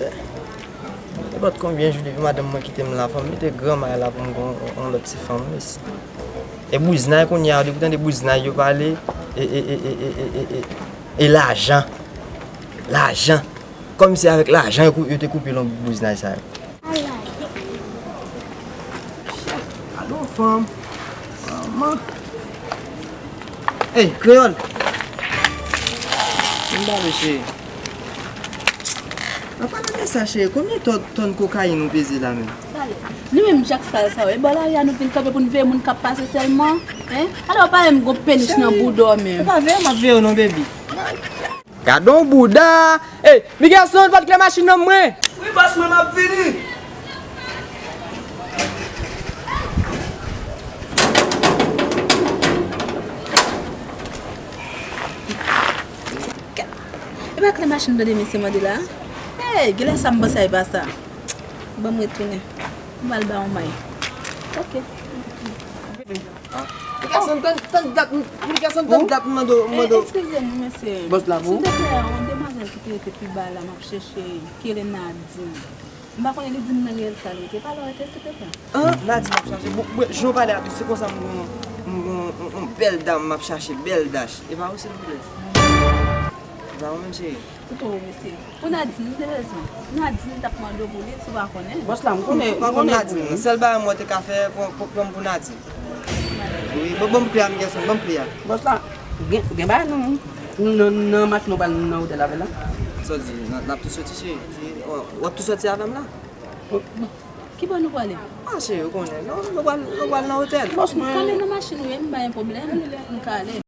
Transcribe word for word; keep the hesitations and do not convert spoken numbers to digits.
Nenpòt konbyen jou depi madanm mwen kite m la, fò m mete granmay la pou m gen yon, yon lòt ti fanm, mesye. E bouznay kounye a, depi w tande bouznay yo pale, e, e, e, e, e, e, e, e lajan. Lajan. Kòmsi avèk lajan yo kou-, yo te koupe long bouznay sa yo. Alo, fanm. Manman. Ey, kreyòl. Vin ba mesye. An palan de sa, cheri, konbyen tòn, tòn kokayin ou peze la menm? Tande, nou menm jak sal sa yo, e bò lari a nou vin kanpe pou n veye moun k ap pase sèlman, en? Alò, w pa menm gon penis nan bouda w menm. Cheri, ou pa veye m ap veye w non, baby. Gadon bouda! Ey, Migerson, pot kle machin nan mwen! Wi, bòs mwen, m ap vini. E pa kle machin tande mesye mande la? Hey, genlè sa m panse a e pa sa. Ban m retounen. M al ba yon may. Ok. Migerson, tann, tann dat, Migerson, tann dat, m mande w, m mande w. Eskize m, mesye. Bòs la pou ou? Silteplè, yon demwazèl ki te rete pi ba la, m ap chèche, ki rele Nadine. M pa konnen li di m nan riyèl sa l rete. Pale w rete, silteplè. An, Nadine ap chache. Bon, bon, jan w pale a, se konsa m gon, m gon, yon, yon bèl dam m ap chache, bèl dach. E pa ou, silvouplè? E pa ou menm, cheri? Ou twò mesye. Pou Nadine, m te bezwen. Nadine t ap mande w pou li, si w pa konnen. Bòs la, m konnen, m konnen Nadine. Sèl bagay mwen te ka fè, pran, pran, pran m pou Nadine. Wi, ban, ban m kle a, Migerson, ban m kle a. Bòs la, gen, gen bagay nou, nou, nan, nan machin nou pral nan otèl avè l la. Sa w di, n, n ap tou soti, cheri? Di, w, w ap tou soti avè m la? Ki bò nou prale? A, cheri, ou konnen, non, nou pral, nou pral nan otèl. Bòs mwen. Kale nan machin ou ye, m pa gen pwoblèm. M kale.